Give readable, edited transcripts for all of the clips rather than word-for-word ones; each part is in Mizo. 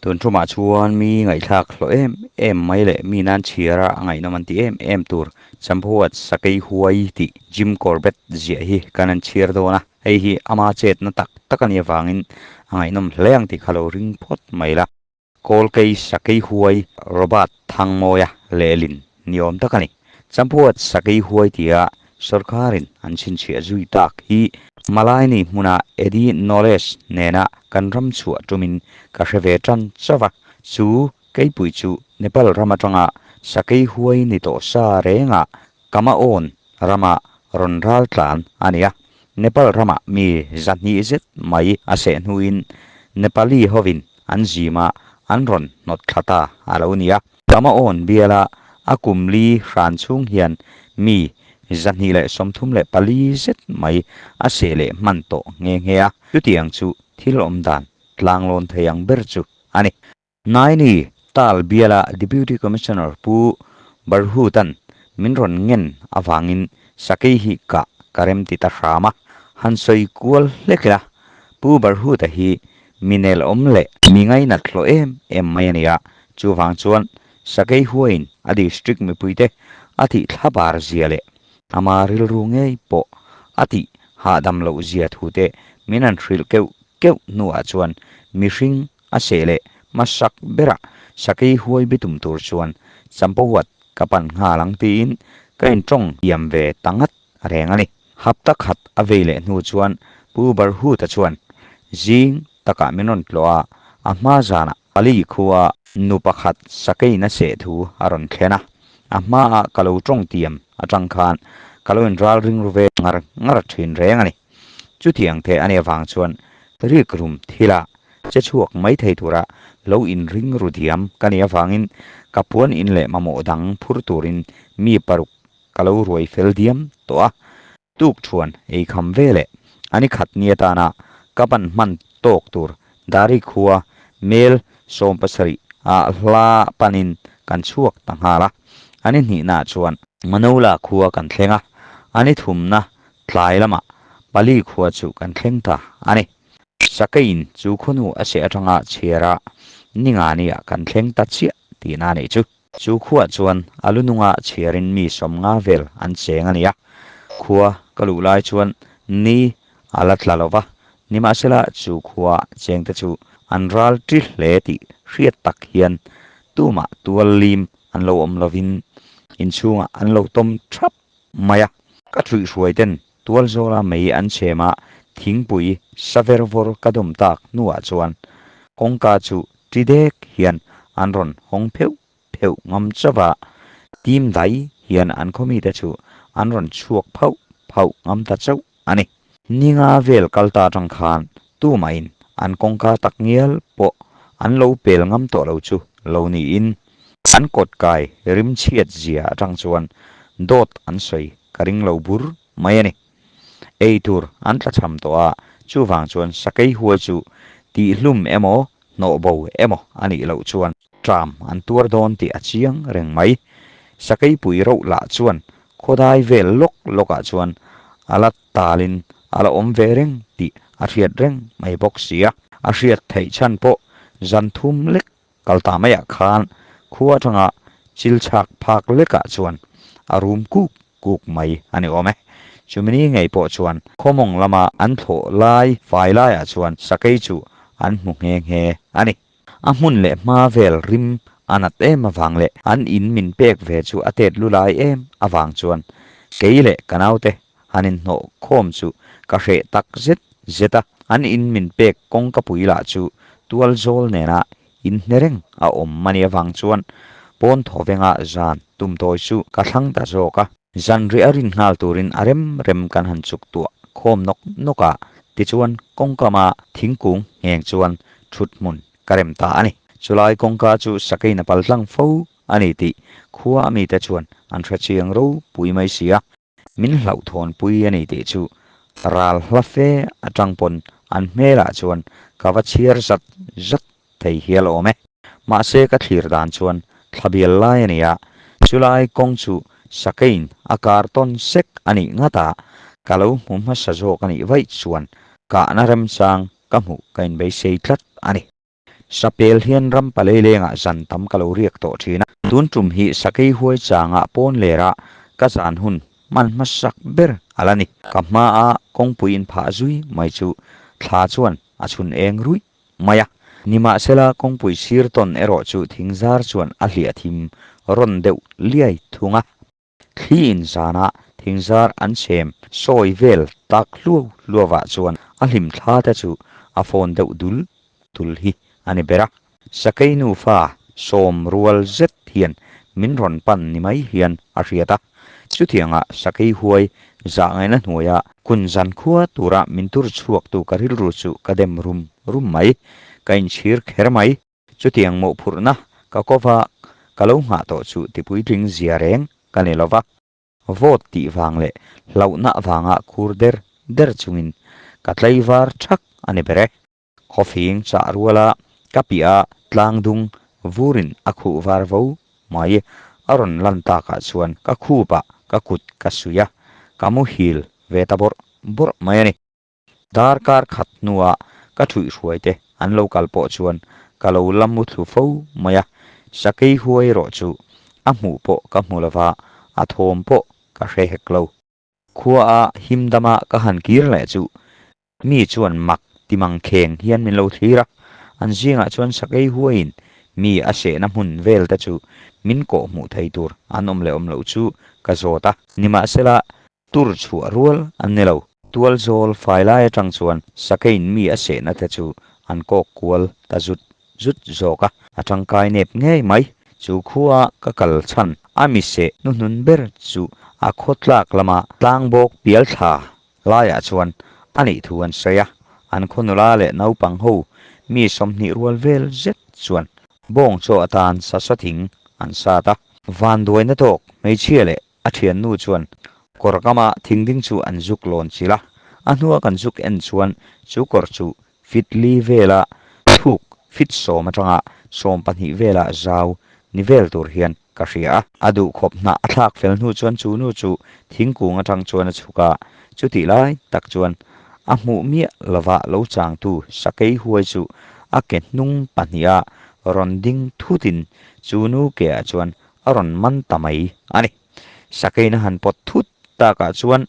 Tun thumah chuan mi ngaihthlak hlawh em em mai leh mi nan chhiara a ngaihnawm an ti em em tur Champhuat Sakei Huai tih Jim Corbett ziah hi kan han chhiar dawn a, hei hi ama chetna tak tak a nih avangin a ngaihnawm hle ang tih kha lo ring phawt mai la. Kawlkei Sakei Huai Robert Thangmawia lehlin ni awm tak a ni. Champhuat Sakei Huai tia Sawrkarin an chhinchhiah zui tak hi Malaini hmuna Eddie Knowles nena kan ram chhuah tumin ka hre ve tan chauh a, chu keipui chu Nepal ram atanga sakei huai ni tawh sa renga Kamaon rama rawn ral tlan a ni a. Nepal ramah mi 200 zet mai a seh hnuin Nepali hovin an zima an rawn hnawt thla ta a lo ni a. Kamaon biala a kum li hran chhung hian mi 234 zet mai a seh leh hman tawh nghe nghe a, chutiang chu thil awm dan tlanglawn thei ang ber chu a ni. Naini Tal biala Deputy Commissioner Pu Barhutan min rawn ngen avangin sakei hi kah ka rem ti ta hram a, han sawi kual hlek ila Pu Barhuta hi Mi nel awm leh mi ngainat hlawh em em mai a ni a, chuvang chuan Sakei huaiin a district mipuite a tih thlabar zia leh ama rilru ngei pawh a tih hahdam loh zia thute min han hrilh keuh keuh hnuah chuan mihring a seh leh hmasak berah Sakei huai bitum tur chuan Champawhuat ka pan nghal ang tiin ka intawng thiam ve ta ngat reng a ni. Hapta khat a vei leh hnu chuan Pu Barhuta chuan zing takah min rawn tlawh a, a hma zanah pali khua nu pakhat sakeina seh thu a rawn thlen a. A hmaah ka lo tawng tiam atang khan ka lo inral ring ru ve ngar ngar thin reng a ni. Chutiang te a nih avang chuan rikrum thila che chhuak mai thei tura lo inring ru diam ka nih avangin ka puan in leh mamawh dang phur turin mi paruk ka lo ruai fel diam tawh a, tuk thuan ei kham ve leh a ni khat ni atana ka ban hman tawk tur Dari khua mel 17 ah hla panin kan chhuak ta nghal a, a ni hnihnaah chuan Manola khua kan thleng a, a ni thumna tlai lamah Pali khua chu kan thleng ta a ni. Sakeiin chu khawnu a seh atanga chhiara ningani-ah kan thleng ta chiah tihna a nih chu. Chu khuah chuan a lu nunga chhiarin mi 50 vel an cheng a ni a, khua ka luh lai chuan ni a la tla lo va, nimahsela chu khua chengte chu an ral ṭi hle tih hriat tak hian tumah tual lim an lo awm lovin inchhungah an lo tawm ṭhap mai a. Ka ṭhuihhruai ten tual zawla mei an chhem a, thingpui saver vawr ka dawm tak hnuah chuan kawngka chu ṭi dek hian an rawn hawng pheuh pheuh ngam chauh a, tim dai hian an khawmite chu an rawn chhuak phauh phauh ngam ta chauh a ni. Ninga vel kal ta atang khan tumahin an kawngka tak ngial pawh an lo pel ngam tawh lo chu lo niin an kawt kai rimchhiat zia atang chuan dawt an sawi ka ring lo bur mai a ni. Ei tur an tlachham tawh a, chuvang chuan sakei huai chu tihhlum emaw hnawh bo emaw a nih loh chuan tram an tuar dawn tih a chiang reng mai. Sakei pui rauh lah chuan khawdai vel lawk lawkah chuan a la talin a la awm ve reng tih a hriat reng mai bawk si a. A hriat theih chhan pawh zan thum lek kal ta maiah khan khua atanga chil chhak phak lekah chuan a rum kuk kuk mai a ni awm e. Chumi ni ngei pawh chuan khawmawng lama an thlawh lai fai laiah chuan sakei chu an hmu nghe nghe a ni. A hmun leh hma vel rim a nat em avang leh an in min pek ve chu a tet lu lai em avang chuan kei leh ka naute han inhnawh khawm chu ka hreh tak zet zet a. An in min pek kawngka pui lah chu tual zawl nena inhne reng a awm a nih avang chuan pawn thaw venga zan tum tawi chu ka thlang ta zawk a. Zan rih a rin nghal turin a rem rem kan han chuk tuah khawm nawk nawk a, tichuan kawngkama thingkung ngheng chuan thut hmun ka rem ta a ni. Chulai kawngka chu sakeina pal tlang fo a ni tih khua a mite chuan an hre chiang ropui mai si a. Min hlauhthawnpui a ni tih chu ral hla fe atang pawn an hmelah chuan ka va chhiar zat zat thei hial awm e. Mahse ka thlir dan chuan thlabial lai a ni a, chulai kawng chu sakein a kar tawn sek a nih ngat a, ka lo hmu hmasa zawk a nih vaih chuan kahna remchang ka hmuh ka inbeisei tlat a ni. Sapel hian ram palei lengah zan tam ka lo riak tawh thin a. Tun tum hi sakei huai changah pawn lerah ka zan hun hman hmasak ber a la ni. Ka hmaa kawngpui inphah zui mai chu thla chuan a chhun eng ruih mai a. Nimahsela kawngpui sir tawn erawh chu thingzar chuan a hliah thim rawn deuh liai thung a. Thli in zana thingzar an chhem sawi vel tak hluau hluauah chuan a hlim thla te chu a phone deuh dul dul hi a ni ber a. Sakei nufa sawm rual zet hian min rawn pan ni mai hian a hriat a. Chutianga sakei huai zah ngaihna hnuaia kun zan khua tura min tur chhuaktu ka rilru chu ka dem rum rum mai. Ka inchhir kher mai. Chutiang mawhphurhna ka kova ka lo nghah tawh chu tipuitling zia reng ka ni lova. Vote tih vang leh hlauhna vanga khur der der chungin ka tlaivar thak a ni ber e. Khawfing chah ruala ka piah a tlangdung vurin a khuh var vo mai a rawn lan takah chuan ka khupah ka kut ka suih a, ka muhil ve ta bawrh bawrh mai a ni. Darkar khat hnuah ka thuihhruai te an lo kal pawh chuan ka lo la mu thlu fo mai a, sakei huai erawh chu a hmuh pawh ka hmu lova, a thawm pawh ka hre hek lo. Khua a him dama ka han kir leh chu mi chuan mak ti mang kheng hian min lo thlir a, an zingah chuan sakei huaiin mi a sehna hmun vel te chu min kawh hmuh thei tur an awm leh awm loh chu ka zawt a, nimahsela Tur chhuah rual an ni lo. Tualzawl fai lai atang chuan sakein mi a sehna te chu an kawk kual ta zut zut zawk a, a tangkai nep ngei mai. Chu khua ka kal chhan a mi seh hnuhnun ber chu a khawtlak lama tlangbawk pial thla laiah chuan a nih thu an sawi a, an khaw nula leh naupang ho mi 20 rual vel zet chuan bawng chaw atan sasa thing an sat a. Vanduaina tawk hmeichhia leh A thiannu chuan kawr kama thing ding chu an zuk lawn chilh a, a hnua kan zuk en chuan chu kawr chu fit li vela thuk fit 10 atanga 12 vela zau ni vel tur hian ka hria a. A duhkhawp hnah a thlak fel hnu chuan chu nu chu thingkung atang chuan a chhuk a, chutih lai tak chuan a hmuh miah lova lo changtu sakei huai chu a ke hnung pahniha rawn ding thutin chu nu keah chuan a rawn man ta mai a ni. Sakeina han pawt thut takah chuan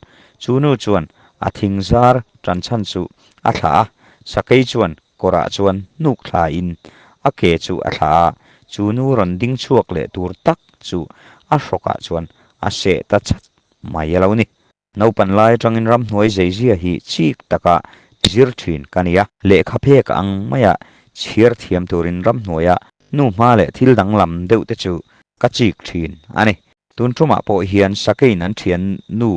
chu nu chuan a thingzar tan chhan chu a thlah a, sakei chuan kawrah chuan hnuk thlain a ke chu a thlah a, chu nu rawn ding chhuak leh tur tak chu a hrawkah chuan a seh ta chat mai a lo ni. Naupan lai atangin ramhnuai zeizia hi chik taka zir thin ka ni a. Lehkha phek ang maia chhiar thiam turin ramhnuaia nu hma leh thil danglam deuh te chu ka chik thin a ni. Tun tumah pawh hian Sakein an thian nu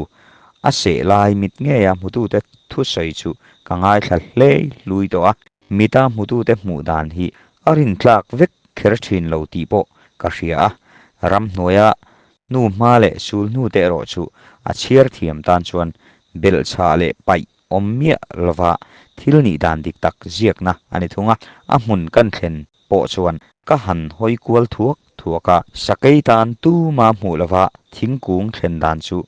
a seh lai mit ngeia hmutute thusawi chu ka ngaithla hle hlui tawh a. Mita hmutute hmuh dan hi a rintlak vek kher thin lo tih pawh ka hria a. Ramhnuaia Nu hma leh sul hnu te erawh chu a chhiar thiam tan chuan belhchhah leh paih awm miah lova thil nih dan dik tak ziakna a ni thung a. A hmun kan thlen pawh chuan ka han hawi kual thuak thuak a, sakei tan tuma hmuh lova thingkung thlen dan chu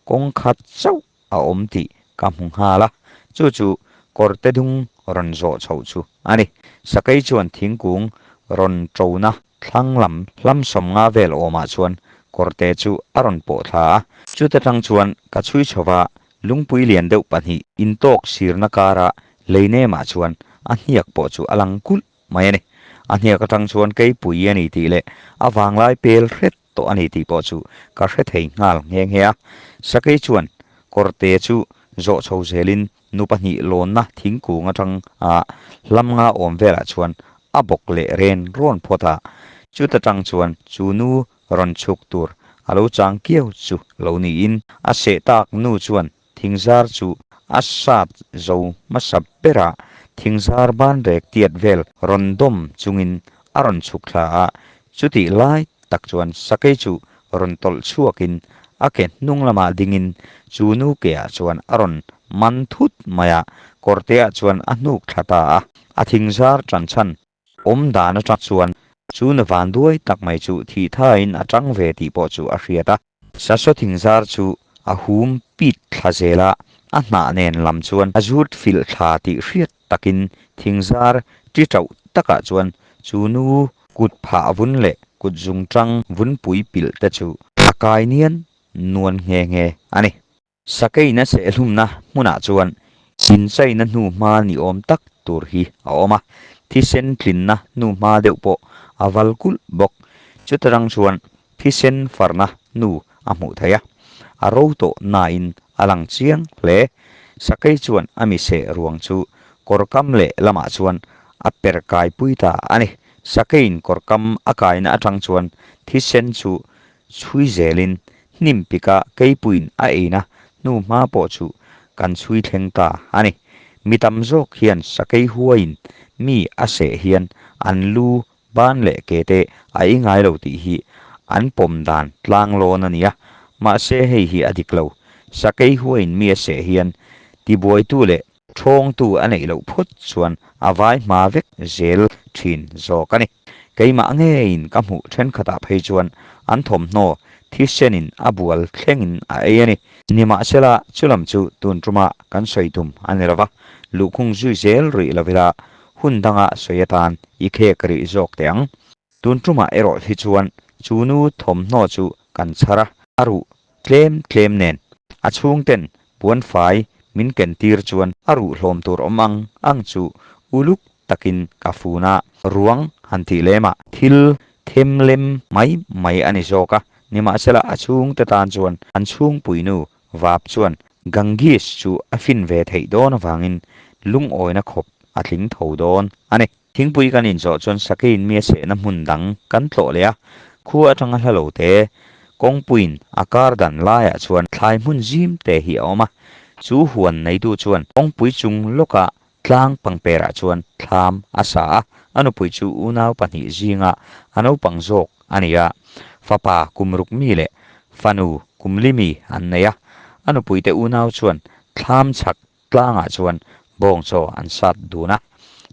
kawng khat chauh a awm tih ka hmu nghal a, chu chu kawrte dung rawn zawh chhoh chu a ni. Sakei chuan thingkung rawn ṭona Thlang lam hlam 50 vel awmah chuan kawrte chu a rawn pawh thla a. Chuta tang chuan ka chhui chho va, lungpui lian deuh pahnih intawk sirna kara lei nemah chuan a hniak pawh chu a lang kulh mai a ni. A hniak atang chuan keipui a ni tih leh a vanglai pel hret tawh a ni tih pawh chu ka hre thei nghal nghe nghe a. Sakei chuan kawrte chu zawh chho zelin Nu pahnih lawnna thingkung atang a hlam nga awm velah chuan a bawk leh ren rawn phawt a, chuta tang chuan chu nu rawn chhuk tur a lo chang kiau chu lo niin a seh tak nu chuan thingzar chu a sat zo hmasa ber a, thingzar banrek tiat vel rawn dawm chungin a rawn chhuk thla a, chutih lai tak chuan sakei chu rawn tawlh chhuakin a ke hnung lamah dingin chu nu keah chuan a rawn man thut mai a, kawrteah chuan a hnuk thla ta a. A thingzar tan chhan awm dan atang chuan chu nu vanduai tak mai chu thih thain a tang ve tih pawh chu a hriat a. Sasaw thingzar chu a hum pit thla zel a, a hnah nen lam chuan a zut filh thla tih hriat takin thingzar ti tauh takah chuan chu nu kut phah vun leh kut zungṭang vunpui pilh te chu a kai nian nuan nghe nghe a ni. Sakeina sehlumna hmunah chuan inchaina hnuhma ni awm tak tur hi a awm a, thisen tlinna hnuhma deuh pawh a val kulh bawk. Chutarang chuan thisen farna hnu a hmuh theih a, a ro tawh nain a lang chiang hle. Sakei chuan a mi seh ruang chu kawrkam leh lamah chuan a per kaipui ta a ni. Sakeiin kawrkam a kaina atang chuan thisen chu chhui zelin hnim pika keipuiin a eina hnu hma pawh chu kan chhui thleng ta a ni. Mi tam zawk hian sakei huaiin mi a seh hian an lu ban leh ke te a ei ngai lo tih hi an pawm dan tlang lawn a ni a, mahse hei hi a dik lo. Sakei huaiin mi a seh hian tibuaitu leh Thawngtu a neih loh phawt chuan a vai hma vek zel thin zawk a ni. Keimah ngeiin ka hmuh thenkhatah phei chuan an thawmhnaw thisenin a bual thlengin a ei a ni. Nimahsela, chulam chu tun tuma kan sawi tum a ni lova, luhkhung zui zel rih lovila hun danga sawi atan i khek rih zawk teh ang. Tun tumah erawh hi chuan chu nu thawmhnaw chu kan chhar a, a ruh Tlem tlem nen a chhungten puanfai min ken tir chuan a ruh hlawm tur awm ang ang chu uluk takin ka fun a, ruang han tih lemah thil them lem mai mai a ni zawk a, nimahsela a chhungte tan chuan an chhungpuinu vap chuan Ganges chu a fin ve theih dawn avangin lungawina khawp a tling tho dawn a ni. Thingpui kan inzawh chuan Sakein mi a sehna hmun dang kan tlawh leh a, khua atanga hla lo te, kawngpuiin a kar dan laiah chuan thlai hmun zim te hi a awm a. Chu huan neitu chuan kawngpui chung lawkah tlang pangperah chuan thlam a sa a, a nupui chu unau pahnih zinga a naupang zawk a ni a, fapa kum ruk mi leh fanu kum li mi an nei a, a nupuite unau chuan thlam chhak Tlangah chuan bawng chaw an sat dun a,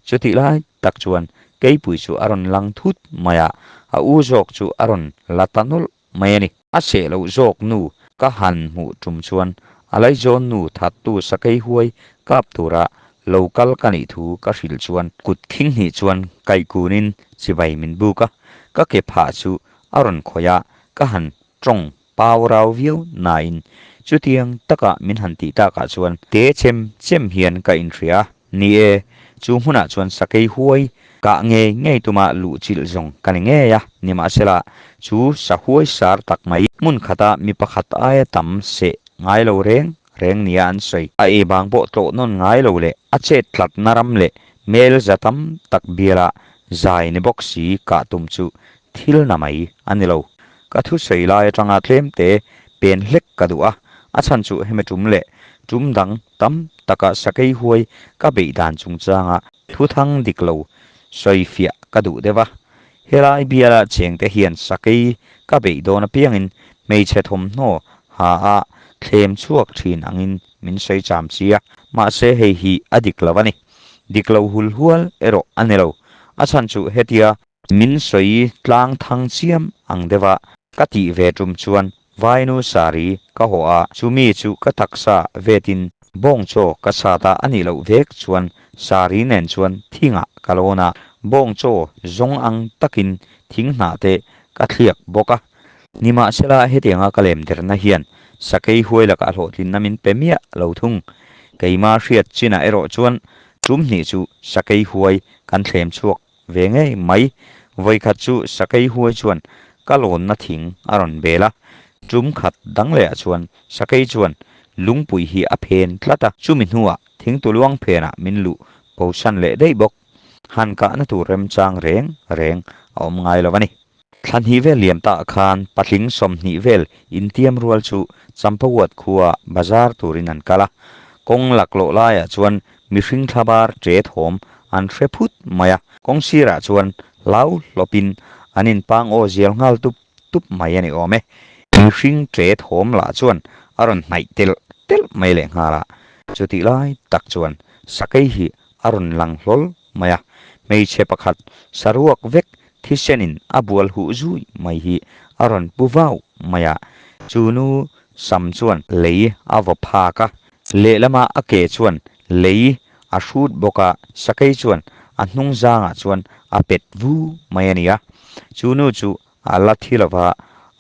chutih lai tak chuan keipui chu a rawn lang thut mai a, a u zawk chu a rawn la ta nawlh mai a ni. A seh loh zawk nu ka han hmuh tum chuan a laizawn nu thattu sakei huai kap tura lo kal ka nih thu ka hrilh chuan kut khing hnih chuan kaihkunin chibai min buk a, ka ke phah chu a rawn khawih a, ka han tawng Pau rau viau nain chutiang taka min han tih takah chuan te chem chem hian ka inhria a, ni e, chu hmunah chuan sakei huai kah ngei ngei tuma luh chilh zawng ka ni ngei a, nimahsela chu sa huai sar tak mai hmun khata mi pakhat aia tam seh ngai lo reng reng nia an sawi. A ei bang pawh tlawh nawn ngai lo leh a chet tlatna ram leh mel za tam tak biala zai ni bawk si kah tum chu thil na mai a ni lo. Ka thusawi lai atanga tlemte pen hlek ka duh a, a chhan chu hemi tum leh tum dang tam taka sakei huai ka beih dan chungchanga thuthang dik lo sawi fiah ka duh deuh a. Helai biala chengte hian sakei ka beih dawn apiangin hmeichhe thawmhnaw ha a thlem chhuak thin angin min sawi cham chi a, mahse hei hi a dik lo a ni. Dik lo hul hual erawh a ni lo. A chhan chu hetia Min sawi tlang thang chiam ang deuh a, ka tih ve tum chuan Vainu sari ka hawh a, chumi chu ka taksa vetin bawng chaw ka sat a, a nih loh vek chuan sari nen chuan thingah ka lawn a, bawng chaw zawng ang takin thing hnah te ka thliak bawk a. Nimahsela hetianga ka lem derna hian sakei huai lakah hlawhtlinna min pe miah lo thung. Keima hriat chinah erawh chuan tum hnih chu sakei huai kan thlem chhuak Ve ngei mai, vawikhat chu sakei huai chuan ka lawnna thing a rawn bel a, tum khat dang lehah chuan sakei chuan lungpui hi a phen tlat a, chumi hnuah thingtuluang phenah min luh bosan leh daih bawk. Han kahna tur remchang reng reng a awm ngai lo a ni. Thla hnih vel liam tah khan patling 20 vel intiam rual chu Champawat khua bazar turin an kal a, kawng laklawh laiah chuan mihring thlabar ṭe thawm an hre phut mai a, kawng sirah chuan hlau hlawpin an inpang aw zial nghal tup tup mai a ni awm e. Mihring ṭe thawm lah chuan a rawn hnaih telh telh mai lehnghal a, chutih lai tak chuan sakei hi a rawn lang hlawl mai a, hmeichhe pakhat saruak vek thisenin a bual huh zui mai hi a rawn pu vau mai a, chu nu sam chuan lei a vaw phak a, lehlama a ke chuan lei a hrut bawk a, sakei chuan a hnung zangah chuan a pet vu mai a ni a. Chu nu chu a la thi lo va,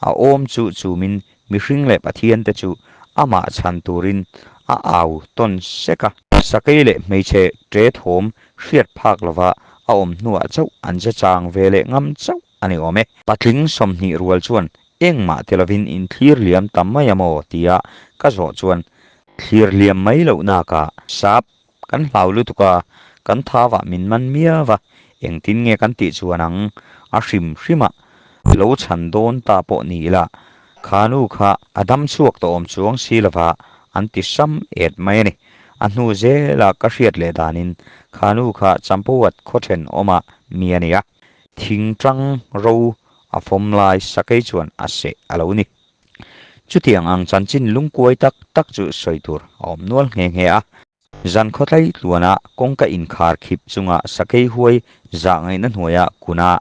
a awm chu chumin mihring leh Pathian te chu amah chhan turin a au tawn sek a. Sakei leh hmeichhe ṭe thawm hriat phak lova a awm hnuah chauh an che chang ve leh ngam chauh a ni awm e. Patling 20 rual chuan engmah ti lovin in thlir liam ta mai a maw tia ka zawh chuan thlir liam mai loh nakah sap kan hlau lutuk a, kan thavah min man miau va, engtin nge kan tih chuan ang a hrim hrimah lo chhan dawn ta pawh ni ila, kha nu kha a dam chhuak tawh awm chuang si lova an ti sam et mai a ni. A hnu zela ka hriat leh danin kha nu kha Champawat khaw thenawmah mi a ni a, thingtang ro a fawm lai sakei chuan a seh a lo ni. Chutiang ang chanchin lungkuai tak tak chu sawi tur a awm nual nghe nghe a. Zan khawtlai tluana kawngka inkhar khip chunga sakei huai zah ngaihna hnuaia kuna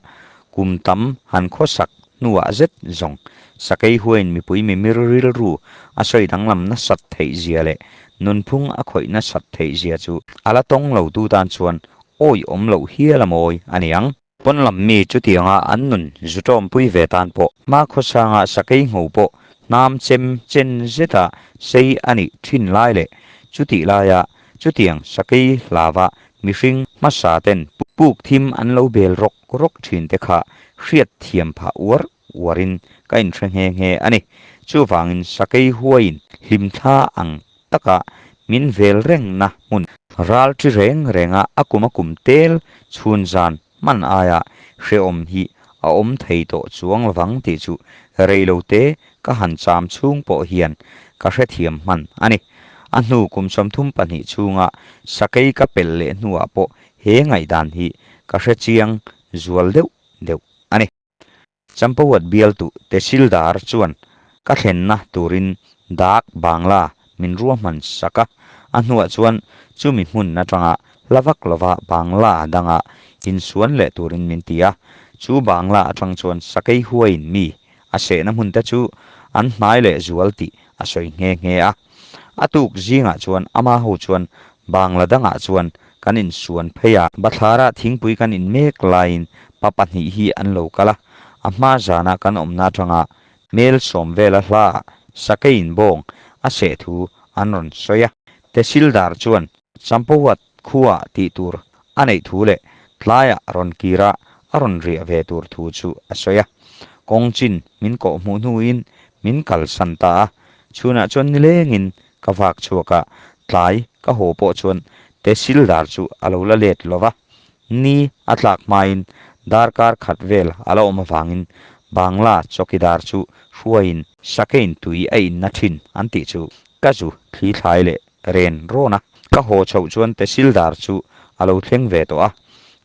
kum tam han khawsak hnuah zet zawng sakei huaiin mipui mimir rilru a sawi danglam nasat theih zia leh nunphung a khawih nasat theih zia chu a la tawng lo tu tan chuan awi awm loh hial a mawi a ni ang. Pawn lam mi chutianga an nun zu tawmpui ve tan pawh hma khawsanga sakei ngho pawh hnam chem chen zeta sei a nih thin lai leh chutih laia chutiang sakei hlava mihring hmasa ten puk thim an lo bel rawk rawk thin te kha hriat thiam phah uar uarin ka inhre nghe nghe a ni. Chuvangin sakei huaiin hlimthla ang taka min vel rengna hmun ral ṭi reng renga a kum a kum tel chhun zan hman aia hrehawm hi a awm thei tawh chuang lovang tih chu reilote ka han cham chhung pawh hian ka hrethiam hman a ni. A hnu kum 32 chhunga sakei ka pel leh hnuah pawh he ngaihdan hi ka hrechiang zual deuh deuh a ni. Champawat bialtu Tehsildar chuan ka thlenna turin dak Bangla min ruahman sak a, a hnuah chuan chumi hmun atanga hla vak lova Bangla danga insuan leh turin min ti a, chu Bangla atang chuan sakei huaiin mi a sehna hmun te chu an hnai leh zual tih a sawi nghe nghe a. A tuk zingah chuan ama ho chuan Bangla dangah chuan kan insuan phei a. Bathlara thingpui kan in mek laiin pa pahnih hi an lo kal a, a hma zana kan awmna atanga hmel sawm vela hla sakeiin bawng a seh thu an rawn sawi a. Tehsildar chuan Champawat khua tih tur a neih thu leh tlaiah rawn kira a rawn riah ve tur thu chu a sawi a. Kawng chin min kawh hmuh hnuin min kalsan ta a, chhunah chuan nilengin Ka vak chhuak a, tlai ka haw pawh chuan Tehsildar chu a lo la let lo va, ni a tlak hmain darkar khat vel a la awm avangin Bangla chawkidar chu hruaiin Sakein tui a inna thin an tih chu ka zu thli thlai leh ren rawn a. Ka haw chhoh chuan Tehsildar chu a lo thleng ve tawh a,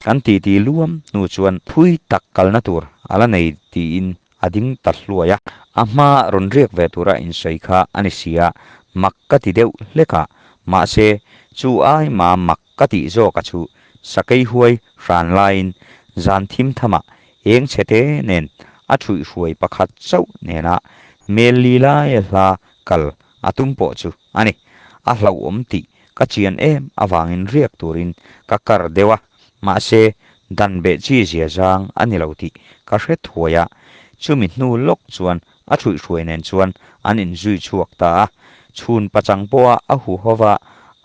kan titi luam hnu chuan phui tak kalna tur a la nei tiin a ding ta hluai a. A hma rawn riak ve tura insawi kha a ni si a, mak ka ti deuh hlek a, mahse, chu ai ma mak ka tih zawka chu sakei huai hran laiin zan thim thamah eng chhe te nen a ṭhuihhruai pakhat chauh nena hmel li laia hla kal a tum pawh chu a ni. A hlauhawm tih ka chian em avangin riak turin ka kar deuh a, Mahse, dan beh chi zia zang a ni lo tih ka hre thuai a, chumi hnu lawk chuan a ṭhuihhruai nen chuan an inzui chhuak ta a, chhun pachang pawha a hu hova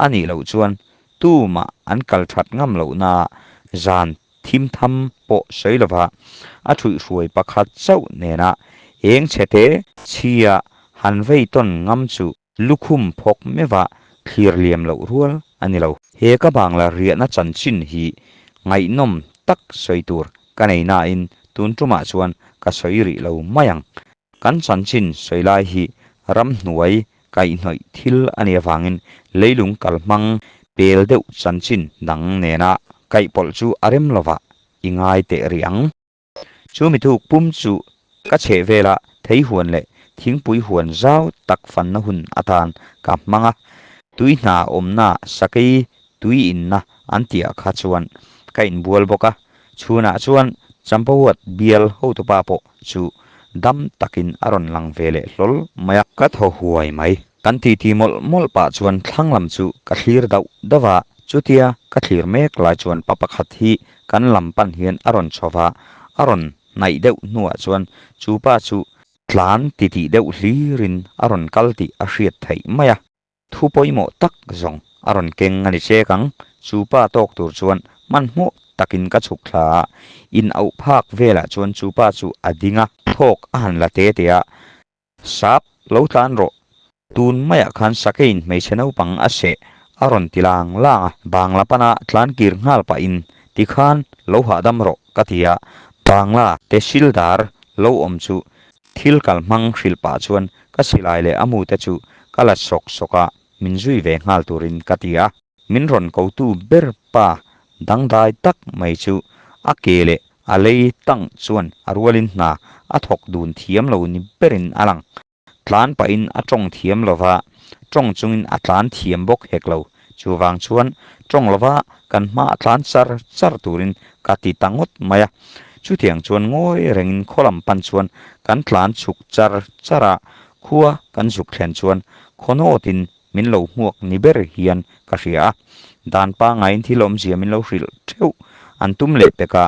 a nih loh chuan tumah an kal ṭhat ngam lohna zan thim tham pawh sawi lova a ṭhuihhruai pakhat chauh nena eng chhete chhia han vei tawn ngam chu Lukhum phawk meuha thlir liam loh rual a ni lo. He ka Bangla riahna chanchin hi ngaihnawm tak sawi tur ka nei nain tun tumah chuan ka sawi rih lo mai ang. Kan chanchin sawi lai hi ramhnuai kaihhnawih thil a nih avangin leilung kalhmang pel deuh chanchin dang nena kaihpawlh chu a rem lovah i ngai teh rih ang. Chu mi thuk pum chu ka chheh vela thei huan leh thingpui huan zau tak fanna hun atan ka hmang a, tui hna awmna sakei tui inna an tihah kha chuan ka inbual bawk a, chhunah chuan Champawat bial hotupa pawh chu dam takin a rawn lang ve leh hlawl mai a. Ka thaw huai mai. Kan titi mawlh mawlh pah chuan thlang lam chu ka thlir dauh dauh a. Chutia ka thlir mek lai chuan pa pakhat hi kan lam pan hian a rawn chho va, a rawn hnaih deuh hnuah chuan chu pa chu tlan titih deuh hlirin a rawn kal tih a hriat theih mai a. Thu pawimawh tak zawng a rawn keng a ni chek ang. Chu pa tawk tur chuan hmanhmawh takin ka chhuk thla a, in auh phak velah chuan chu pa chu a ding a, thawk a han la te te a, Sap, lo tlan rawh. Tun maiah khan Sakein hmeichhe naupang a seh a rawn ti lang lang a, Bangla pana tlan kir nghal pahin tikhan lo hahdam rawh ka ti a, Bangla tehsildar lo awm chu Thil kal hmang hrilh pah chuan ka silai leh a mute chu ka la sawk sawk a, min zui ve nghal turin ka ti a. Min rawn kotu ber pa dangdai tak mai chu a ke leh a lei tang chuan a rualin hna a thawk dun thiam lo ni berin a lang. Tlan pahin a tawng thiam lo va, tawng chungin a tlan thiam bawk hek lo. Chuvang chuan tawng lova kan hma a tlan char char turin ka ti ta ngawt mai a. Chutiang chuan ngawi rengin khaw lam pan chuan kan tlan chhuk char char a, khua kan zuk thlen chuan khaw nawtin min lo hmuak ni ber hian ka hria a. Dan pangaiin thil awmzia min lo hrilh theuh an tum leh pek a,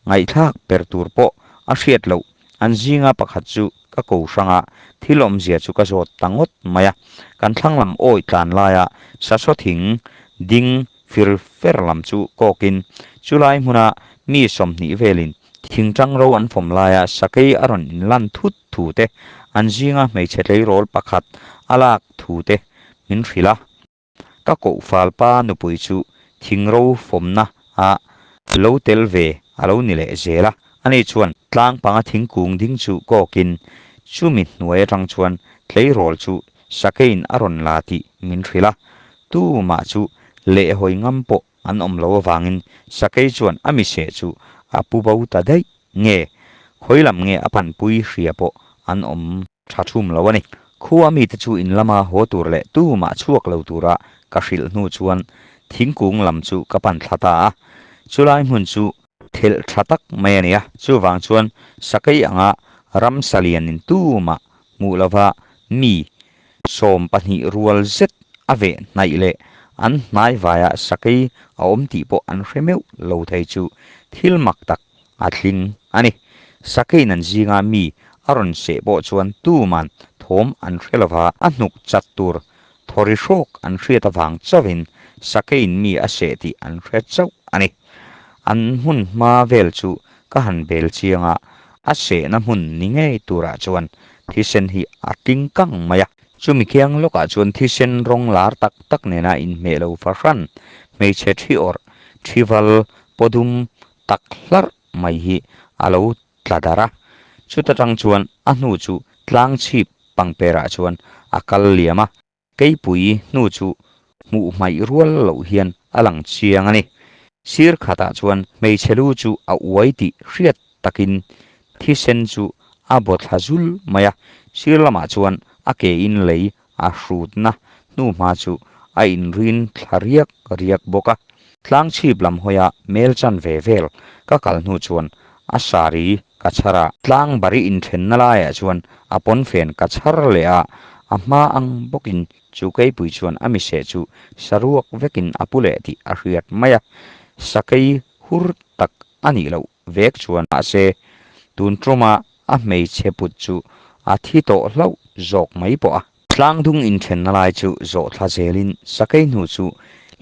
ngaihthlak per tur pawh a hriat loh An zinga pakhat chu ka ko hrang a, thil awmzia chu ka zawt ta ngawt mai a. Kan thlang lam awi tlan laia sasaw thing ding fir fer lam chu kawkin chulai hmuna mi 20 velin thingtang ro an fawm laia sakei a rawn inlan thut thu te, an zinga hmeichhe tleirawl pakhat a lak thu te min hrilh a. Ka kohfal pa nupui chu thingro fawmna ah lo tel ve a lo ni leh zel a, ani chuan tlang panga thingkung ding chu kawkin chumi hnuai atang chuan tleirawl chu sakein a rawn la tih min hrilh a, tumah chu lehhawi ngam pawh an awm lo avangin sakei chuan a miseh chu a pu bo ta daih nge, khawi lam nge a panpui hria pawh an awm Tha thum lo a ni. Khua mite chu in lama haw tur leh tumah chhuak lo tura ka hrilh hnu chuan thingkung lam chu ka pan thla ta a. Chulai hmun chu thelh tha tak mai a ni a, chuvang chuan sakei anga ramsa lianin tumah hmuh lova mi 12 rual zet a veh hnaih leh an hnai vaiah sakei a awm tih pawh an hre meuh lo thei chu thil mak tak a tling a ni. Sakeiin an zinga mi a rawn seh pawh chuan tuman thawm an hre lo va, a hnuk chat tur thawri hrawk an hriat avang chauhin Sakeiin mi a seh tih an hre chauh a ni. An hmun hma vel chu ka han bel chiang a, a sehna hmun ni ngei turah chuan thisen hi a tling kang mai a. Chumi kiang lawkah chuan thisen rawng lar tak tak nena inhmeh lo fahran hmeichhe thi awrh, thival, pawdum tak hlarh mai hi a lo tla darh a, chuta tang chuan a hnu chu tlang chhip pangperah chuan a kal liam a, keipui hnu chu hmuh hmaih rual loh hian a lang chiang a ni. Sir khatah chuan hmeichhe lu chu a uai tih hriat takin thisen chu a baw thla zul mai a, sir lamah chuan a ke in lei a hrutna hnuhma chu a inrin thla riak riak bawk a. Tlang chhip lam hawia mel chan ve vel ka kal hnu chuan a sari ka chhar a. Tlang bari inthenna laiah chuan a pawnfen ka chhar leh a, a hma ang bawkin chu keipui chuan a miseh chu saruak vekin a pu leh tih a hriat mai a. Sakei hur tak a nih loh vek chuan mahse tun tuma a hmeichhe put chu a thi tawh hlauh zawk mai pawh a. Tlangdung inthenna lai chu zawh thla zelin sakei hnu chu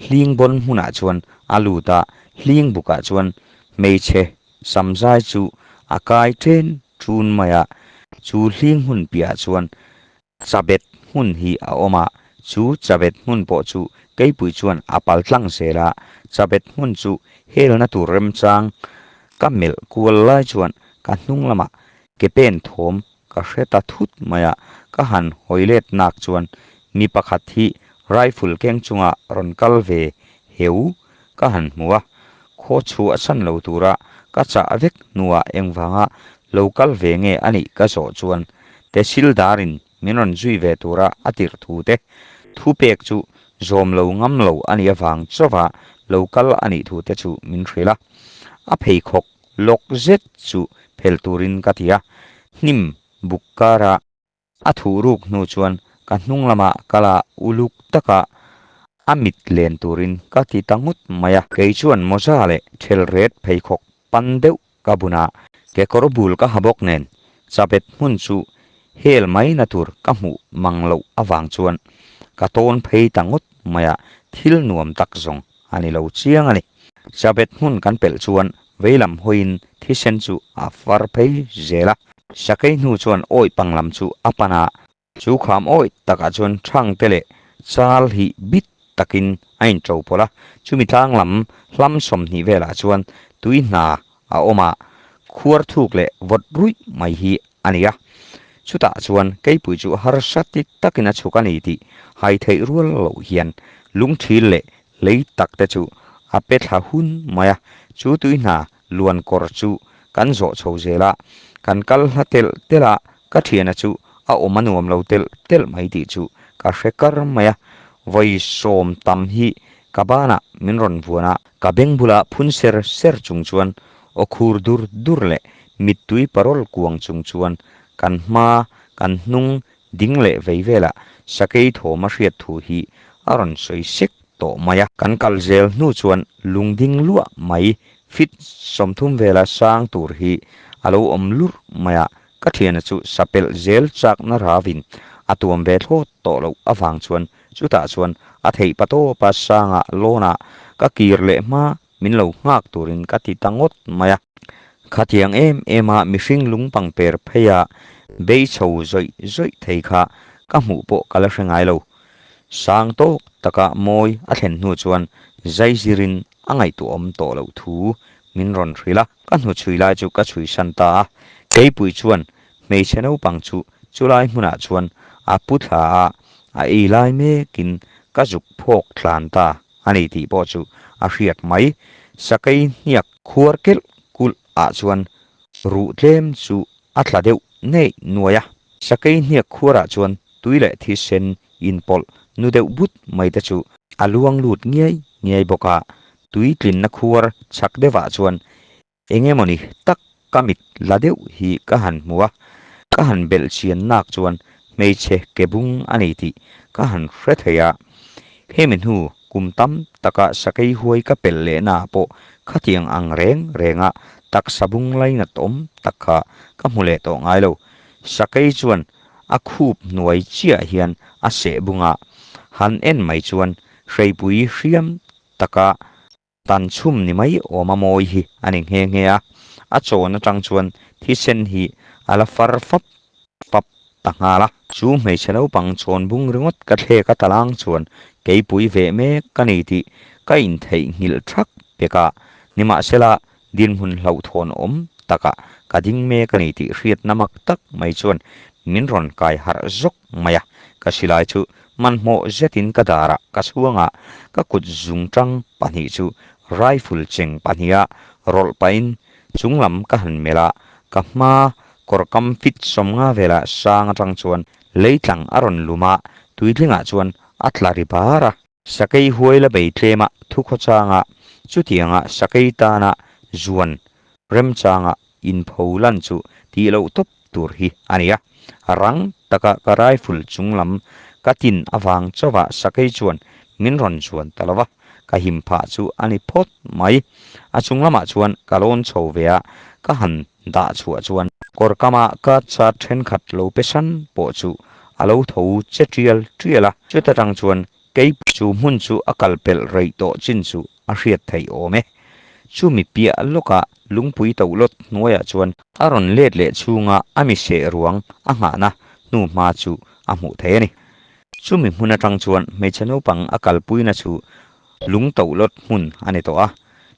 hling bawn hmunah chuan a lut a, hling bukah chuan hmeichhe samzai chu a kai ṭen ṭun mai a, chu hling hmun piahah chuan chabet hmun hi a awm a, chu chabet hmun pawh chu keipui chuan a pal tlang zel a, chabet hmun chu helna tur remchang ka melh kual lai chuan ka hnung lamah ke pen thawm ka hre ta thut mai a, ka han hawi let nak chuan mi pakhat hi rifle keng chunga rawn kal ve heu ka han hmu a, khaw chhuah chhan lo tura ka chah vek hnuah engvanga lo kal ve nge a nih ka zawh chuan Tehsildarin min rawn zui ve tura a tirh thu te thu pek chu zawm lo ngam lo a nih avang chauha lo kal a nih thu te chu min hrilh a, a pheikhawk lawk zet chu phel turin ka ti a, hnim buk kara a thuh ruk hnu chuan ka hnung lamah kala uluk taka. A mit len turin ka ti ta ngawt mai a. Kei chuan mawza leh thel ret pheikhawk pan deuh ka bun a, kekawr bul ka ha bawk nen chabet hmun chu hel mai na tur ka hmuh mang loh avang chuan ka tawn phei ta ngawt mai a, thil nuam tak zawng a ni lo chiang a ni. Chabet hmun kan pelh chuan veilam hawiin thisen chu a far phei zel a, sakei hnu chuan awih pang lam chu a pan a, Chu kham awih takah chuan Thangte leh Chal hi bit takin a inṭo pawlh a, chumi tlang lam hlam 20 velah chuan tui hna a awm a, khuar thuk leh vawt ruih mai hi a ni a. Chutah chuan keipui chu harsa ti takin a chhuk a ni tih hai theih rual loh hian lungthil leh lei tak te chu a pe thla hun mai a, chu tui hna luan kawr chu kan zawh chho zel a, kan kal hla telh telh a, ka thiana chu a awm a nuam lo telh telh mai tih chu ka hre kar mai a, vawi 10 tam hi ka banah min rawn vuan a, ka beng bula phun ser ser chung chuan aw khur dur dur leh mittui parawl kuang chung chuan kan hma kan hnung ding leh vei velah sakei thawm a hriat thu hi a rawn sawi sek tawh mai a. Kan kal zel hnu chuan lungding luah mai fit 30 vela sang tur hi a lo awm lurh mai a, ka thiana chu sapelh zel chakna ravin a tuam ve thlawt tawh loh avang chuan chutah chuan a theih pa tawpa sanga lawnah ka kir leh hma min lo nghak turin ka ti ta ngawt mai a. Khatiang em em a mihring lungpang per pheia bei chho zawih zawih thei kha ka hmuh pawh ka la hre ngai lo. Sang tawk taka mawi a thlen hnu chuan zai zirin a ngaihtuahawm tawh loh thu min rawn hrilh a, ka hnuchhui lai chu ka chhui san ta a. Keipui chuan hmeichhe naupang chu chulai hmunah chuan a pu thla a, a ei lai mekin ka zuk phawk tlan ta a ni tih pawh chu a hriat mai. Sakei hniak khuar kelh kulh ah chuan ruh tlem chu a tla deuh nei nuai a. Sakei hniak khuarah chuan tui leh thisen inpawlh nu deuh but mai te chu a luang lut ngiai ngiai bawk a, tui tlinna khuar chhak deuhah chuan eng emawni tak ka mit la deuh hi ka han hmu a, ka han belh chian nak chuan hmeichhe ke bung a ni tih ka han hre thei a. Hemi hnu kum tam taka sakei huai ka pelh lehna ah pawh khatiang ang reng renga taksa bung lainat awm tak kha ka hmu leh tawh ngai lo. Sakei chuan a khup hnuai chiah hian a seh bung a, han en mai chuan hreipui hriam taka tan chhum ni mai awm a mawi hi a ni nghe nghe a, a chawn atang chuan thisen hi a la far fap fap ta nghal a. Chu hmeichhe naupang chawn bung ringawt ka thlek a talang chuan keipui veh mek ka ni tih ka intheihnghilh thak pek a, nimahsela dinhmun hlauhthawn awm takah ka ding mek a ni tih hriatna mak tak mai chuan min rawn kai harh zawk mai a, ka silai chu Hmanhmawh zetin ka darah ka chhuang a, ka kut zungtang pahnih chu rifle cheng pahniha rawlh pahin chunglam ka han melh a, ka hma kawr kam fit 50 vela sang atang chuan leitlang a rawn lum a, tuitlingah chuan a tla ri bar a. Sakei huai la bei tlema thukhawchanga chutianga sakei tana zuan remchanga inpho lan chu tih loh tawp tur hi a ni a. Rang taka ka rifle chung lam ka tin avang chauhah sakei chuan min rawn zuan ta lo va, ka him phah chu a ni phawt mai. A chung lamah chuan ka lawn chho ve a, ka han dah chhuah chuan kawr kama ka chat thenkhat lo pe san pawh chu a lo tho che tial tial a. Chuta tang chuan kei chu hmun chu a kal pelh reih tawh chin chu a hriat theih awm e. Chumi piah lawkah lungpui tohlawt hnuaiah chuan a rawn let leh chhunga a mi seh ruang a nghahna hnu hma chu a hmuh thei a ni. Chumi hmun atang chuan hmeichhe naupang a kalpuina chu lung tohlawt hmun a ni tawh a,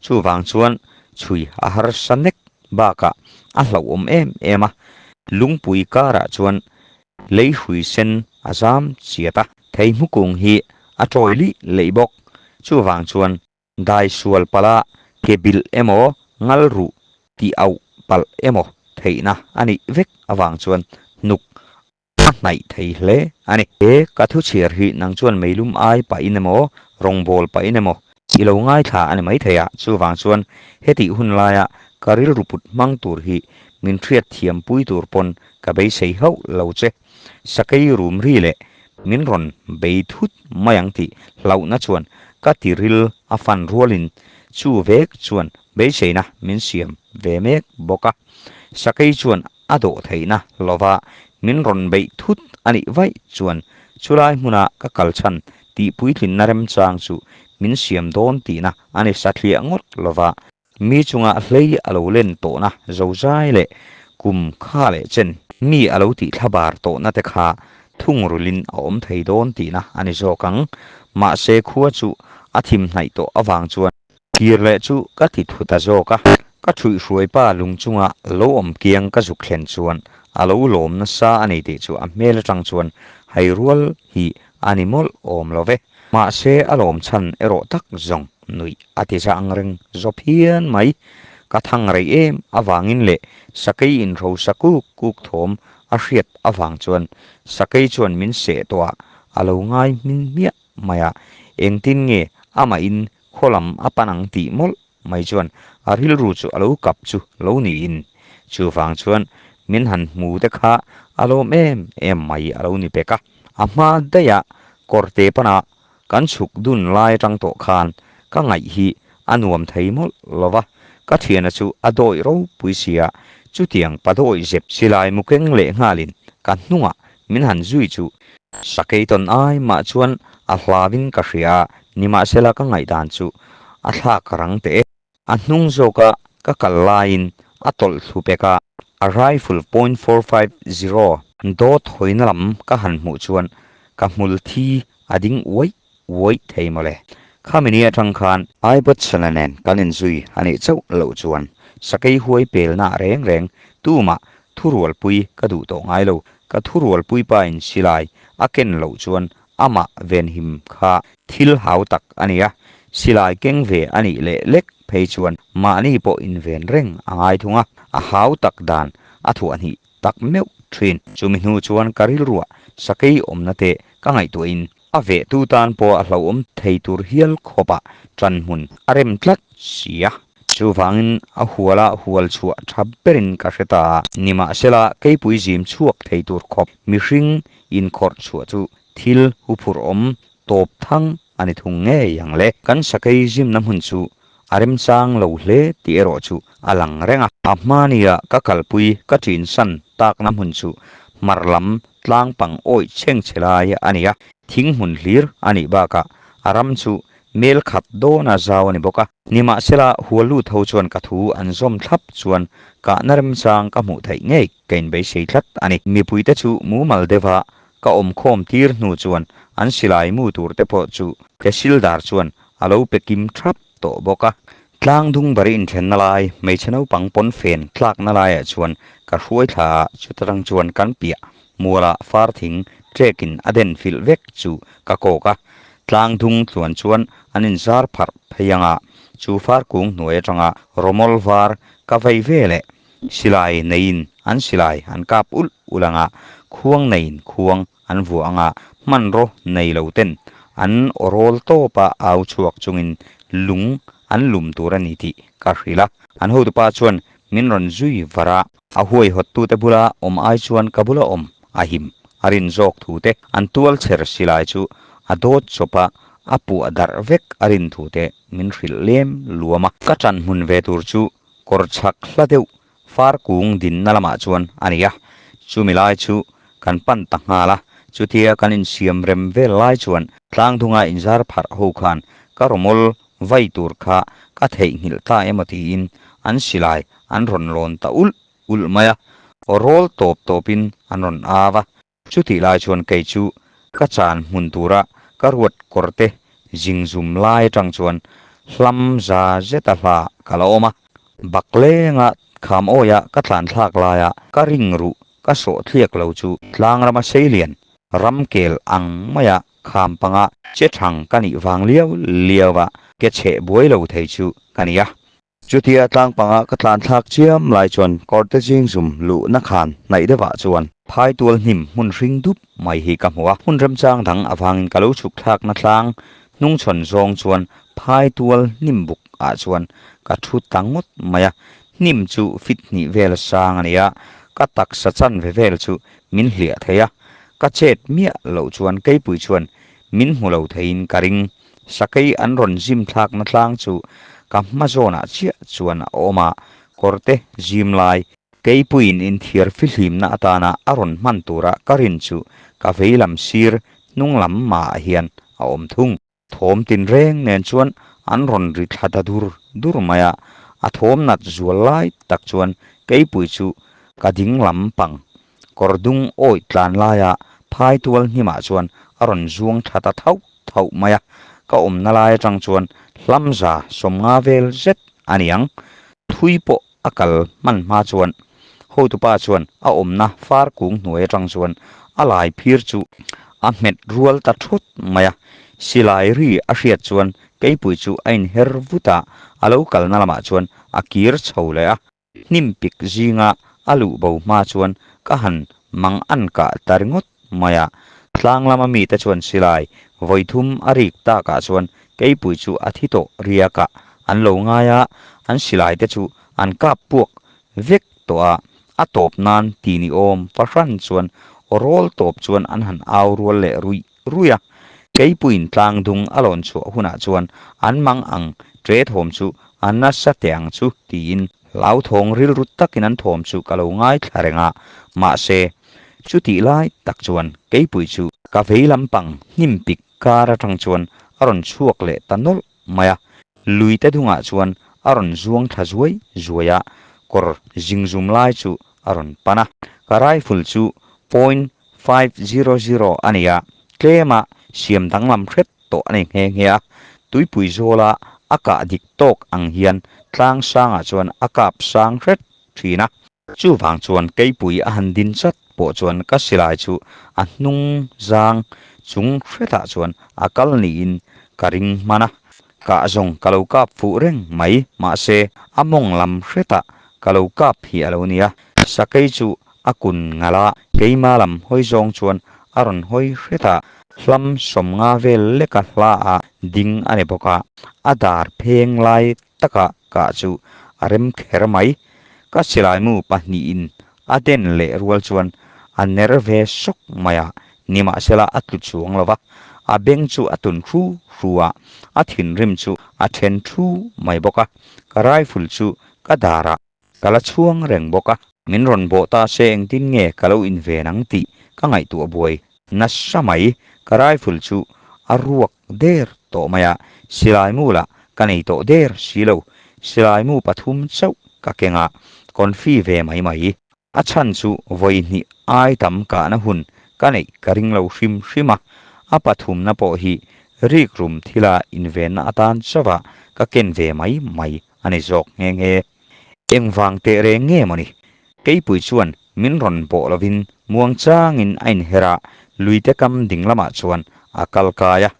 chuvang chuan chhui a harsa nek bakah a hlauhawm em em a, lungpui karah chuan lei hrui sen a zam chiat a. Thei hmukung hi a tawi lih leih bawk, chuvang chuan Dai sual palh a, ke bilh emaw, ngal ruh tih auh palh emaw theihna a nih vek avang chuan hnuk a hnaih thei hle a ni. He ka thu chhiar hi nang chuan meilum ai pahin emaw, rawngbâwl pahin emaw i lo ngaithla a ni maithei a, chuvang chuan hetih hun laia ka rilru put hmang tur hi min hriat thiampui tur pawn ka beisei hauh lo che. Sakei rum ri leh. min rawn bei thut mai ang tih hlauhna chuan ka tiril a fan rualin chu vek chuan beiseina min siam ve mek bawk a. Sakei chuan a dawh theihna lova min rawn beih thut a nih vaih chuan chulai hmuna ka kal chhan tih puitlinna remchang chu min siam dawn tihna a ni sathliah ngawt lova. Mi chunga hlei a lo len tawhna zozai leh kum kha leh chen mi a lo tih thlabar tawhna te kha thungrulin a awm thei dawn tihna a ni zawk ang. Mahse khua chu a thim hnaih tawh avang chuan kir leh chu ka ti thu ta zawk a. Ka thuihhruai pa lung chunga lo awm kiang ka zuk thlen chuan a lo lawm nasa a ni tih chu a hmel atang chuan hai rual hi a ni mawlh awm lo ve. Mahse a lawm chhan erawh tak zawng nuih a ti za ang reng zawp hian mai. Ka thang rei em avangin leh sakei inhrosa kuk kuk thawm a hriat avang chuan sakei chuan min seh tawh a, a lo ngai hmin hmiah mai a, engtin nge amah in khaw lam a pan ang tih mawlh mai chuan a rilru chu a lo kap chu lo niin chuvang chuan min han hmu te kha a lawm em em mai a lo ni pek a. A hma daih a kawrte pana kan chhuk dun lai atang tawh khan ka ngaih hi a nuam thei mawlh lo va, ka thiana chu a dawih ropui sia, chutiang pa dawih zep silai mu keng leh nghalin ka hnungah min han zui chu sakei tawn ai mah chuan a hlauin ka hria a, nimahsela ka ngaihdan chu a thlak rang teh e. A hnung zawka ka kal laiin a tawlh thlu pek a, a rifle point 450 dawt hawina lam ka han hmuh chuan ka hmul thi a ding uaih uaih thei mawle. Khami ni atang khan Ibbotson-a nen kan inzui a nih chauh loh chuan sakei huai pelna reng reng tumah thurualpui ka duh tawh ngai lo. Ka thurualpui pa in silai a ken loh chuan amah venhim kha thil hau tak a ni a, silai keng ve a nih leh lek phei chuan mahni pawh inven reng a ngai thung a, a hau tak dan a thuah hnih tak meuh thin. Chumi hnu chuan ka rilruah sakei awmna te ka ngaihtuahin a vehtu tan pawh a hlauhawm thei tur hial khawpah ṭan hmun a rem tlat si a. Chuvangin a huala hual chhuah ṭha berin ka hre ta a. Nimahsela, keipui zim chhuak thei tur khawp mihring inkhawrh chhuah chu thil huphurhawm tawp thang a ni thung ngei ang le. Kan sakei zimna hmun chu a remchang lo hle tih erawh chu a lang reng a. A hmania ka kalpui ka ṭinsan takna hmun chu hmar lam tlang pang awih chheng chhe lai a ni a, thing hmun hlir a nih bakah a ram chu mel khat dawna zau a ni bawk a. Nimahsela, huallut ho chuan ka thu an zawm thlap chuan kahna remchang ka hmuh theih ngei ka inbeisei tlat a ni. Mipuite chu mumal deuha ka awmkhawm tir hnu chuan an silai mu tur te pawh chu Tehsildar chuan a lo pe kim thap tawh bawk a. Tlang dung bari inthenna lai, hmeichhe naupang pawn fen tlakna laiah chuan ka hruai thla a, chuta tang chuan kan piah mualah far thing trekin a den filh vek chu ka kawk a. Tlang dung tluan chuan an inzar pharh phei ang a, chu far kung hnuai atanga rawmawl var ka vei ve leh silai neiin an silai an kap ulh ulh ang a, khuang neiin khuang an vuah ang a, hmanraw nei lo ten an awrawl tawp a au chhuak chungin lung an lum tur a ni tih ka hrilh a. An hotupa chuan min rawn zui var a, a huaihawttute bula awm ai chuan ka bula awm a him a rin zawk thu te, an tual chher silai chu a dawt chawp a, a puah darh vek a rin thu te min hrilh lem luam a. Ka ṭan hmun ve tur chu kawr chhak hla deuh Far kung dinna lamah chuan a ni a, chumi lai chu kan pan ta nghal a, chutia kan insiam rem vel lai chuan tlangdunga inzar pharh ho khan ka rawmawl vai tur kha ka theihnghilh ta emaw tiin an silai an rawn lawn ta ulh ulh mai a, rawl tawp tawpin an rawn au a. Chutih lai chuan kei chu ka chan hmun tura ka ruat kawr te zing zum lai atang chuan hlam za zeta hla ka la awm a. Bak lenga kham awia ka tlan thlak laia ka ring ruh ka sawh thliak lo chu tlang rama seilian ram kel ang maia kham panga che thang ka nih vang liau liau a ke chheh buai lo thei chu ka ni a. Chutia tlang panga ka tlan thlak chiam lai chuan kawrte zing zum luhna khan hnaih deuhah chuan phai tual hnim hmun hring dup mai hi ka hmu a. Hmun remchang dang avangin ka lo chhuk thlakna tlang hnungchhawn zawng chuan phai tual hnim buk ah chuan ka thu ta ngawt mai a. Hnim chu fit hnih vel sang a ni a, ka taksa chanve vel chu min hliah thei a. Ka chet miah loh chuan keipui chuan min hmu lo theiin ka ring. Sakei an rawn zim thlakna tlang chu ka hma zawnah chiah chuan a awm a, kawrte zim lai keipuiin inthiar fihlimna atana a rawn hman tura ka rin chu ka vei lam sir hnung lam mahah hian a awm thung. Thawm tinreng nen chuan an rawn ri thla ta dur dur mai a, a thawm nat zual lai tak chuan keipui chu ka ding lam pang kawr dung awih tlan laia phai tual hnimah chuan a rawn zuang thla ta thauh thauh mai a, ka awmna lai atang chuan hlamza 50 vel zet a niang thui pawh a kal hman hma chuan hotupa chuan a awmna far kung hnuai atang chuan a lai phir chu a hmet rual ta thut mai a, silai ri a hriat chuan keipui chu a inher vut a, a lo kalna lamah chuan a kir chho leh a, hnim pik zinga a luh bo hma chuan ka han mang an kah ta ringawt mai a, tlang lama mite chuan silai vawithum a rik takah chuan keipui chu a thi tawh riak a, an lo ngai a, an silai te chu an kap puak vek tawh a, a tawp nan ti ni awm fahran chuan aw rawl tawp chuan an han au rual leh ruih ruih a, keipuiin tlang dung a lawn chhuah hunah chuan an mang ang ṭe thawm chu a nasa teh ang chu tiin hlauthawng rilru takin an thawm chu ka lo ngaithla reng a, mahse chutih lai tak chuan keipui chu ka vei lampang hnim pik kar atang chuan a rawn chhuak leh ta nawlh mai a, lui te dungah chuan a rawn zuang thla zuai zuai a, kawr zingzum lai chu a rawn pan a. Ka rifle chu point 500 a ni a, tlema siam danglam hret tawh a ni nghe nghe a, tuipui zawla a kah dik tawk ang hian tlang sangah chuan a kap sang hret thin a. Chuvang chuan keipui a han din chat pawh chuan ka silai chu a hnung zang chung hretah chuan a kal niin ka ring hman a, kah zawng ka lo kap fuh reng mai, mahse a mawng lam hretah ka lo kap hi a lo nia. Sakei chu a kun ngalh a, keima lam hawi zawng chuan a rawn hawi hret a, hlam 50 vel leka hla ah ding a ni bawk a, a dar pheng lai taka kah chu a rem kher mai. Ka silaimu pahnihin a den leh rual chuan a ner ve sawk mai a, nimahsela a tlu chuang lo va, a beng chu a tun hru hru a, a thinrim chu a then thu mai bawk a, ka rifle chu ka darah ka la chhuang reng bawk a. Min rawn bawh ta se engtin nge ka lo inven ang tih ka ngaihtuah buai nasa mai, ka rifle chu a ruak der tawh mai a, silai mu lah ka nei tawh der si lo, silai mu pathum chauh ka keng a, confi ve mai mai. A chhan chu vawi hnih ai tam kahna hun ka neih ka ring lo hrim hrim a, a pathumna pawh hi rikrum thila invenna atan chauha ka ken ve mai mai a ni zawk nghe nghe. Engvang teh reng nge mawni? Keipui chuan min rawn bawh lovin muang changin a inher a, luite kam ding lamah chuan a kal kai a.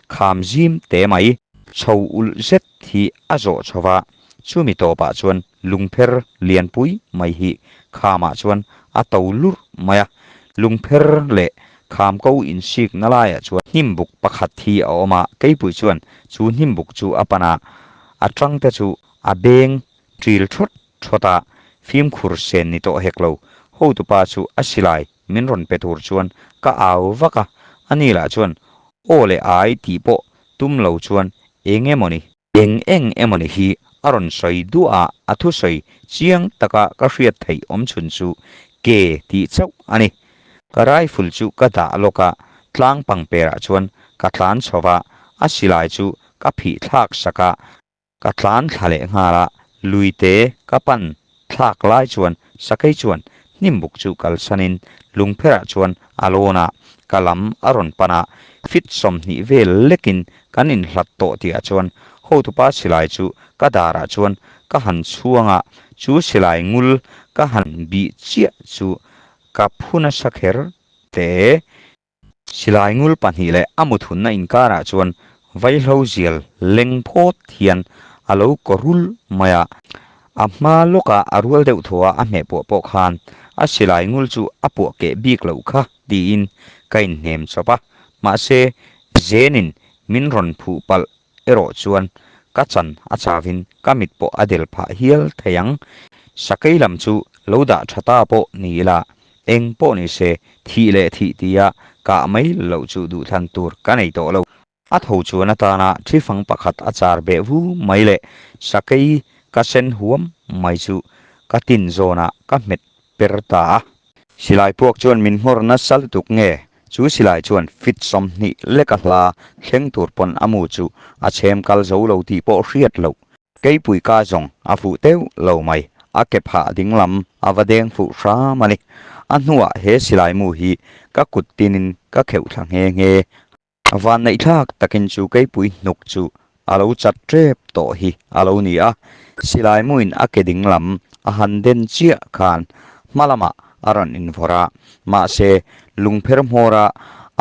Kham zim te mai chho ulh zet hi a zawh chho va, chumi tawpah chuan lungpher lianpui mai hi khamah chuan a to lurh mai a. Lungpher leh kham ko insikna laiah chuan hnimbuk pakhat hi a awm a, keipui chuan chu hnimbuk chu a pan a, a tangte chu A beng ṭil ṭhawt ṭhawt a, fimkhur sen ni tawh hek lo. Hotupa chu a silai min rawn pe tur chuan ka au vak a, ani lah chuan aw leh ai tih pawh tum lo chuan eng emawni, eng eng emawni hi a rawn sawi duah a, a thusawi chiang taka ka hriat theih awm chhun chu ke tih chauh a ni. Ka rifle chu ka dah lawk a, tlang pangperah chuan ka tlan chho va, a silai chu ka phih thlak sak a, Ka tlan thla leh nghal a, luite ka pan thlak lai chuan sakei chuan hnimbuk chu kalsanin lungpherah chuan a lawn a, ka lam a rawn pan a, fit 20 vel lekin kan inhlat tawh tihah chuan hotupa silai chu ka darah chuan ka han chhuang a, chu silai ngul ka han bih chiah chu ka phu nasa kher te. Silai ngul pahnih leh a muthunna inkarah chuan vaihlo zial leng phawt hian a lo kaw rul mai a. A hma lawkah a rual deuh thaw a, a hmeh puah pawh khan a silai ngul chu a puah keh bik loh kha tiin ka inhnem chawp a. Mahse, Zenin min rawn phuh palh erawh chuan ka chan a chauhin ka mit pawh a del phah hial thei ang. Sakei lam chu lo dah tha ta pawh ni ila. Eng pawh ni se, thih leh thih tia kah mai loh chu duhthlan tur ka nei tawh lo. A tho chuan atana thi fang pakhat a char beh vu mai leh sakei ka sen huam mai chu ka tin zawnah ka hmet per ta a. Silai puak chuan min nghawr nasa lutuk nge? Chu silai chuan fit 20 leka hla thleng tur pawn a mu chu a chhem kal zo lo tih pawh hriat loh. Keipui ka zawng a fuh teuh lo mai, a ke phah ding lam a va deng fuh hram a ni. A hnuah he silai mu hi ka kut tinin ka kheuh thla nghe nghe. Van neihthlak takin chu keipui hnuk chu a lo chat tep tawh hi a lo ni a, silai muin a ke ding lam a han den chiah khan hma lamah a rawn invawrh a, mahse lungpher hmawra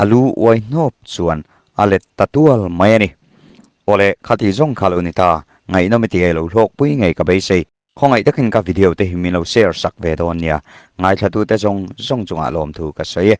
a lu uai hnawp chuan a let ta tual mai a ni. Awle, khati zawng kha lo ni ta, ngaihnawm i ti ngei lo hlawkpui ngei ka beisei. Khawngaih takin ka video te hi min lo share sak ve dawn nia, ngaithlatute zawng zawng chungah lawmthu ka sawi e.